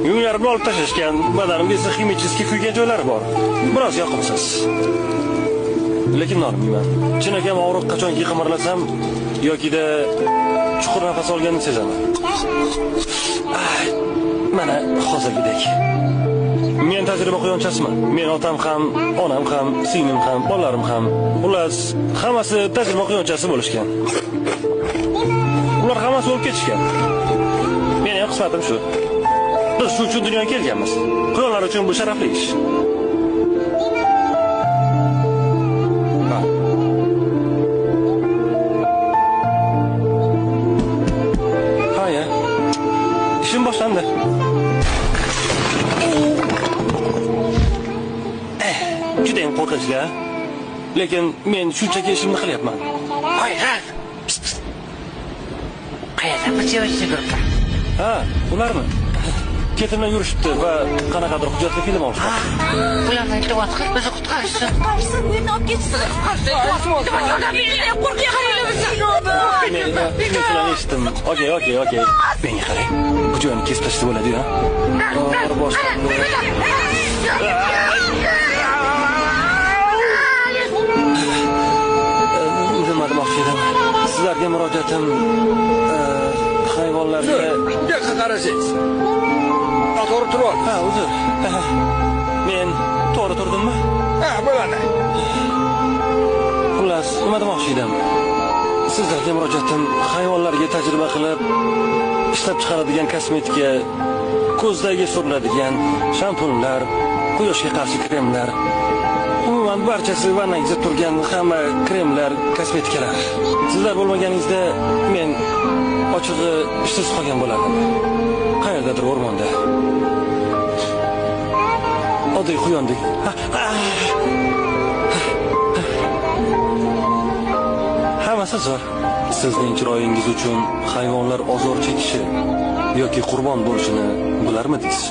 Yunglarimni olib tashlashgan, badanimda esa ximический kuygan joylari bor. Biroz yoqimsiz. Lekin nolimayman. Chinakam og'riq qachonki qimirlasam yokida chuqur nafas olganini sezaman. Mana hozirgidek. Men tajriba quyonchasiman. Men otam ham, onam ham, singlim ham, bolalarim ham. Xullas, hammasi tajriba quyonchasi bo'lishgan. Ular hammasi o'lib ketishgan. Meni ham qismatim shu. Biz shu uchun dunyoga kelganmiz. Quyonlar uchun bu sharafli ish. Ha. Ha ya. Ishim boshlandi. Judayam qo'rqinchli, a? Lekin men shunchaki ishimni qilyapman. Voy, Ralf. Pst, pst. Qayerda bir sevishchi guruhda? Ha, ularmi? Ketimdan yurishibdi va qanaqadir hujjatli film olishmoqda. Ulardan iltimos qil, bizni qutqarishsin. Qutqarishsin, meni olib ketishsin. Iltimos, yordam beringlar, qo'rqyapman. Men sizlarni eshitdim. Okey, okey, okey. Menga qarang. Bu joyni kesib tashlasa bo'ladi-yu, ha? Og'ir boshlandi. Nima demoqchi edim? Sizlarga murojaatim hayvonlarga... Bu yoqqa qarasangiz. To'g'ri turib ol. Ha, uzr. Men to'g'ri turdimmi? Ha, bo'ladi. Xullas, nima demoqchi edim? Sizlarga murojaatim hayvonlarga tajriba qilib ishlab chiqaradigan kosmetika, ko'zdagi suriladigan shampunlar, quyoshga qarshi kremlar, umuman barchasi vannangizda turgan hamma kremlar, kosmetikalar. Sizlar bo'lmaganingizda men ochig'i ishsiz qolgan bo'lardim. Qayerdadir o'rmonda. Oddiy quyondek. Hammasi zo'r. Sizning chiroyingiz uchun hayvonlar ozor chekishi yoki qurbon bo'lishini bilarmidingiz?